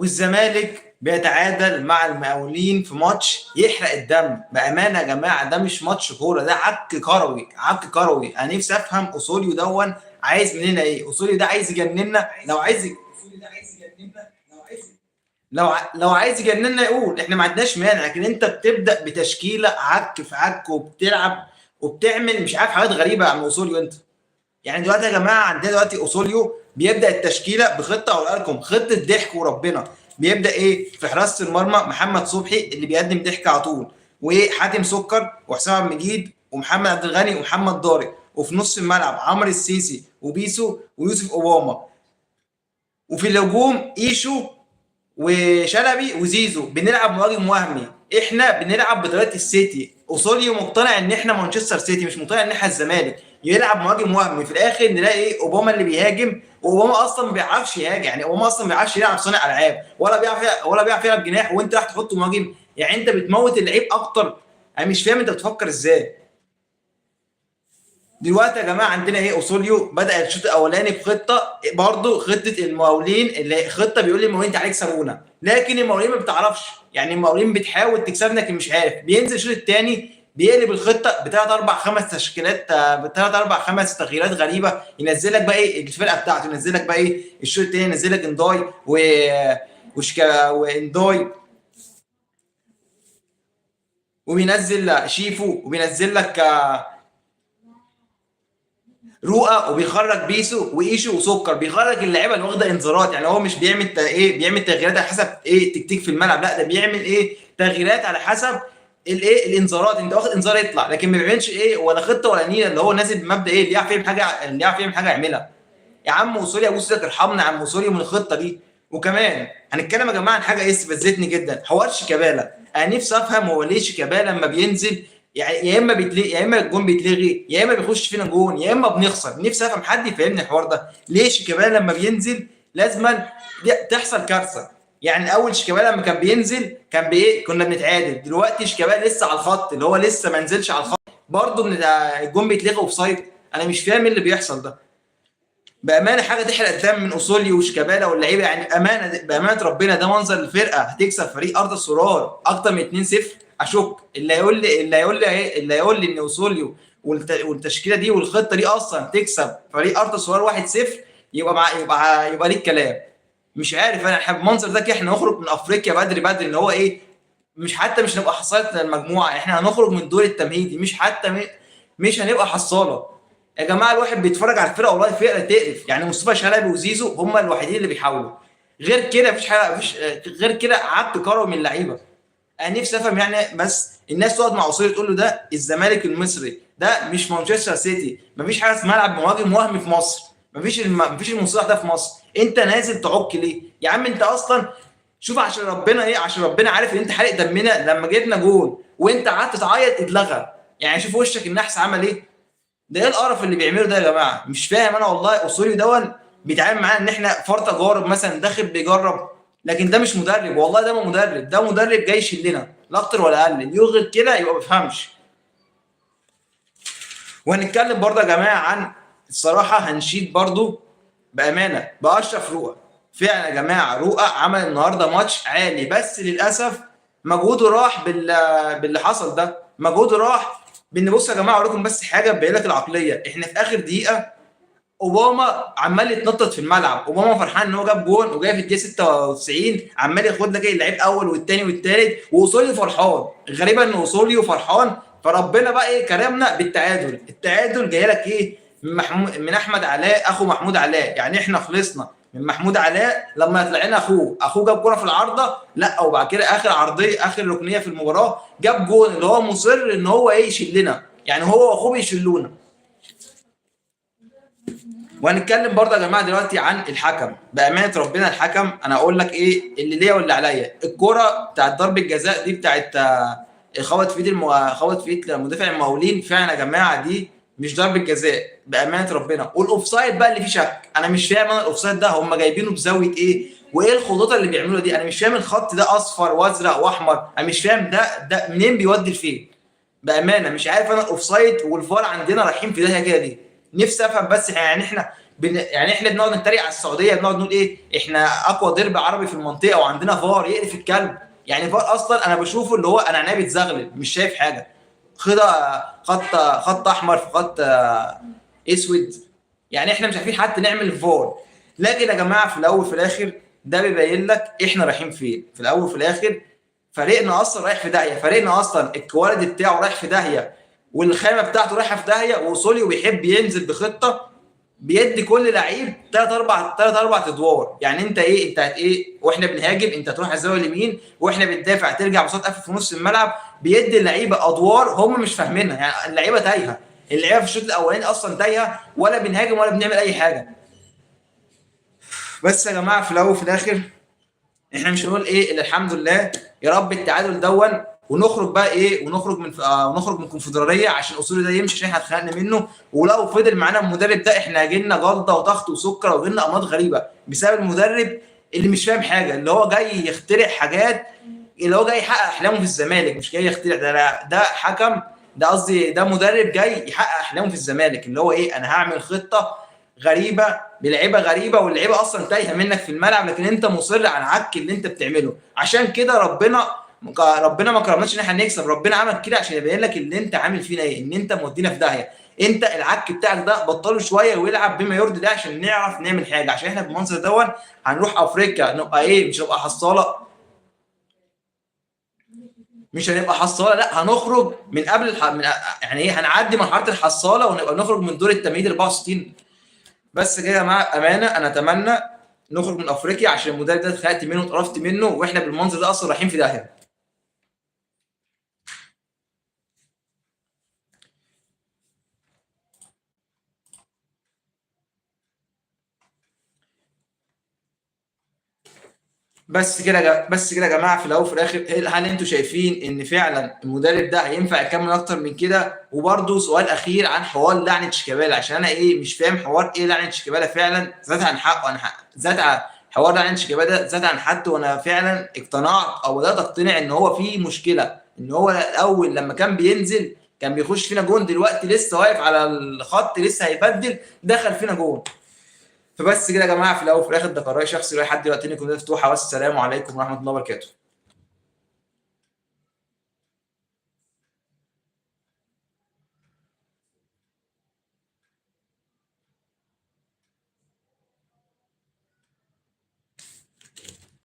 والزمالك بيتعادل مع المقاولين في ماتش يحرق الدم. بامانه يا جماعة ده مش ماتش كوره، ده عك كروي، عك كروي. انا نفسي افهم اوسوريو دون عايز مننا ايه؟ اوسوريو ده عايز يجننا؟ لو عايز لو عايز يجننا يقول، احنا ما عندناش مانع، لكن انت بتبدا بتشكيله عك في عك وبتلعب وبتعمل مش عارف حاجات غريبة يا عم اوسوريو انت. يعني دلوقتي يا جماعة عندنا دلوقتي اوسوريو بيبدا التشكيلة بخطه، اقول لكم خطه ضحك وربنا. بيبدا ايه في حراسة المرمى؟ محمد صبحي اللي بيقدم ضحك على طول، وحاتم سكر وحسام عبد المجيد ومحمد عبد الغني ومحمد طارق، وفي نص الملعب عمرو السيسي وبيسو ويوسف اوباما، وفي الهجوم ايشو وشلبي وزيزو. بنلعب مهاجم وهمي، احنا بنلعب بطريقة السيتي. اوسوريو مقتنع ان احنا مانشستر سيتي، مش مقتنع ان احنا الزمالك. يلعب مهاجم وهمي، في الاخر نلاقي ايه؟ اوباما اللي بيهاجم، واوباما اصلا ما بيعرفش يهاجم، يعني اوباما اصلا ما بيعرفش يلعب صانع العاب، ولا بيعرف يلعب جناح، وانت راح تحطه مهاجم. يعني انت بتموت اللعيب اكتر. انا مش فاهم انت بتفكر ازاي. دلوقتي يا جماعة عندنا ايه؟ اوسوريو بدا الشوط الاولاني بخطه، برضه خطه المقاولين، اللي خطه بيقول لي المقاولين تعالى يكسبونا، لكن المقاولين ما بتعرفش، يعني المقاولين بتحاول تكسبنا لكن مش عارف. بينزل الشوط الثاني بيقلب الخطة بثلاث اربع خمس تشكيلات، بثلاث اربع خمس تغييرات غريبة. ينزل لك بقى ايه الفرقة بتاعته، ينزل لك بقى ايه الشوط الثاني، ينزل لك انداي و وشكا وانداي، وبينزل شيفو، وبينزل لك رؤى، وبيخرج بيسو وايشو وسكر، بيخرج اللعيبة اللي واخده انذارات. يعني هو مش بيعمل ايه، بيعمل تغييرات على حسب ايه تكتيك في الملعب، لا ده بيعمل ايه تغييرات على حسب الايه الانذارات. انت واخد انذار يطلع، لكن ما بيعملش ايه ولا خطه ولا نيله، اللي هو نازل بمبدا ايه اللي يعرف يعمل حاجة، اللي يعرف يعمل حاجة يعملها. يا عم اوسوريو ابوس ايدك ارحمنا يا عم اوسوريو من الخطة دي. وكمان هنتكلم يا جماعة عن حاجة ايه استفزتني جدا، حوار شيكابالا. انا نفسي افهم هو ليه شيكابالا لما بينزل يعني يا اما بيتلغي، يا اما الجون بيتلغي، يا اما بيخش فينا جون، يا اما بنخسر. نفسي افهم، حد يفهمني الحوار ده ليه شيكابالا لما بينزل لازما تحصل كارثة. يعني اول شيكابالا لما كان بينزل كان بايه؟ كنا بنتعادل. دلوقتي شيكابالا لسه على الخط، اللي هو لسه ما نزلش على الخط برضه الجون بيتلغي offside. انا مش فاهم ايه اللي بيحصل ده بامانه. حاجة تحرق الدم من اوسوريو وشيكابالا واللعيبة، يعني امانه بامانه ربنا ده منظر الفرقة هتكسب فريق ارض السرار اكتر من 2-0؟ اشك. اللي هيقول لي ان اوسوريو والتشكيله دي والخطه دي اصلا تكسب فريق ارض السرار 1-0 يبقى مع يبقى يبقى ليه الكلام. مش عارف انا احب المنظر ده كده. احنا نخرج من افريقيا بدري بدري، اللي هو ايه مش حتى مش نبقى حصاله المجموعة، احنا هنخرج من دور التمهيدي، مش حتى مش هنبقى حصاله. يا جماعة الواحد بيتفرج على الفرقة والله فرقه تقرف. يعني مصطفى شلبي وزيزو هم الوحيدين اللي بيحاولوا، غير كده مفيش حاجة، مفيش غير كده. عك كروي من اللعيبة. انا نفسي افهم يعني، بس الناس تقعد مع اوسوريو تقول له ده الزمالك المصري، ده مش مانشستر سيتي، مفيش حاجة اسمها العب مهاجم وهمي في مصر، مفيش المصطلح ده في مصر. انت نازل تعك ليه يا عم؟ انت اصلا شوف عشان ربنا ايه، عشان ربنا عارف ان انت حارق دمنا لما جبنا جون وانت قعدت تعيط اتلغى. يعني شوف وشك النحس عمل ايه. ده ايه القرف اللي بيعمله ده يا جماعة؟ مش فاهم انا والله. اوسوريو دون بيتعامل معانا ان احنا فار تجارب مثلا، داخل بيجرب، لكن ده مش مدرب والله، ده ما مدرب، ده مدرب جاي يشلنا لا اكتر ولا اقل. اللي يغير كده يبقى ما بيفهمش. وهنتكلم برضه يا جماعة عن الصراحة، هنشيد برضه بامانه باشرف رؤى. فعلا يا جماعة رؤى عمل النهارده ماتش عالي، بس للاسف مجهوده راح باللي حصل ده، مجهوده راح بان بصوا يا جماعة اقول لكم بس حاجة تبين لك العقلية. احنا في اخر دقيقة اوباما عمال يتنطط في الملعب، اوباما فرحان ان هو جاب جون وجاي في الدقيقة 96 عمال ياخد لك ايه اللعيب اول والثاني والثالث، واوسوريو فرحان. غريبة ان اوسوريو فرحان، فربنا بقى ايه كرمنا بالتعادل. التعادل جاي لك ايه من احمد علاء اخو محمود علاء. يعني احنا خلصنا من محمود علاء لما طلع لنا اخوه جاب كره في العارضة، لا وبعد كده اخر عرضية اخر ركنيه في المباراة جاب جون، اللي هو مصر ان هو ايه يشلنا، يعني هو واخوه بيشلونا. وهنتكلم برضه يا جماعة دلوقتي عن الحكم. بامانه ربنا الحكم انا اقول لك ايه اللي ليا واللي عليا. الكورة بتاعت ضربه الجزاء دي بتاعت خبط في ايد خبط في ايد مدافع المقاولين، فعلا يا جماعة دي مش ضربه جزاء بامانه ربنا. وال offside بقى اللي فيه شك، انا مش فاهم انا ال offside ده هم جايبينه بزاوية ايه، وايه الخطوط اللي بيعملوها دي؟ انا مش فاهم الخط ده اصفر وازرق واحمر، انا مش فاهم ده منين بيودي لفين بامانه. مش عارف انا ال offside والفار عندنا رايحين في داهية كده ليه. نفسي افهم بس، يعني احنا يعني احنا بنقعد نتريق على السعودية، بنقعد نقول ايه احنا اقوى ديربي عربي في المنطقة وعندنا فار يقرف الكلب. يعني فار اصلا انا بشوفه اللي هو انا عينيا بتزغلل مش شايف حاجة، خط احمر في خط اسود، يعني احنا مش عارفين حتى نعمل فار. لكن يا جماعة في الاول وفي الاخر ده بيبين لك احنا رايحين فين. في الاول وفي الاخر فريقنا اصلا رايح في داهية، فريقنا اصلا ال quality بتاعه رايح في داهية، والخامه بتاعته رايحة في داهية، وصولي وبيحب ينزل بخطه بيدي كل لعيب 3 4 ادوار. يعني انت ايه، انت هت ايه واحنا بنهاجم انت هتروح على الزاوية اليمين، واحنا بندافع ترجع بصوت قفل في نص الملعب. بيدي اللعيبة ادوار هم مش فاهمينها، يعني اللعيبة تايهه، اللعيبة في الشوط الاولاني اصلا تايهه، ولا بنهاجم ولا بنعمل اي حاجة. بس يا جماعة في الاول وفي الاخر احنا مش هنقول ايه الا الحمد لله يا رب التعادل دون، ونخرج بقى ايه، ونخرج من ونخرج من الكونفدراليه عشان اصولي ده يمشي، عشان احنا اتخانقنا منه. ولو فضل معانا المدرب ده احنا جيلنا جلطة وضغط وسكر وجيلنا امراض غريبة بسبب المدرب اللي مش فاهم حاجة، اللي هو جاي يخترع حاجات، اللي هو جاي يحقق احلامه في الزمالك، مش جاي يخترع. ده حكم، ده قصدي ده مدرب جاي يحقق احلامه في الزمالك، اللي هو ايه انا هعمل خطه غريبة بلعيبه غريبة، واللعيبة اصلا تايهه منك في الملعب، لكن انت مصر على العك اللي انت بتعمله. عشان كده ربنا ما كرمناش ان احنا نكسب، ربنا عمل كده عشان يبين لك اللي انت عامل فينا ايه، ان انت مودينا في داهية. انت العك بتاعك ده بطلة شوية ويلعب بما يرضي ده عشان نعرف نعمل حاجة، عشان احنا بالمنظر دون هنروح افريقيا نبقى ايه، مش هنبقى حصاله، مش هنبقى حصاله، لا هنخرج من قبل يعني ايه، هنعدي مرحلة الحصاله ونبقى نخرج من دور التمهيد 64. بس كده يا جماعة امانه انا اتمنى نخرج من افريقيا عشان المدرب ده اتخنقت منه واتقرفت منه، واحنا بالمنظر ده اصلا رايحين في داهية. بس كده بس كده يا جماعة في الاول وفي الاخر، هل انتوا شايفين ان فعلا المدرب ده هينفع يكمل اكتر من كده؟ وبرده سؤال اخير عن حوار لعنه شيكابالا، عشان انا ايه مش فاهم حوار ايه لعنه شيكابالا فعلا زاد عن حقه، انا زاد عن حوار لعنه شيكابالا ده زاد عن حده، وانا فعلا اقتنعت او بدات اقتنع ان هو في مشكلة، ان هو الاول لما كان بينزل كان بيخش فينا جون، دلوقتي لسه واقف على الخط لسه هيبدل دخل فينا جون. فبس كده يا جماعة في الاول وفي الاخر ده قرار شخصي، لحد دلوقتي لكم مفتوحة، والسلام عليكم ورحمة الله وبركاته.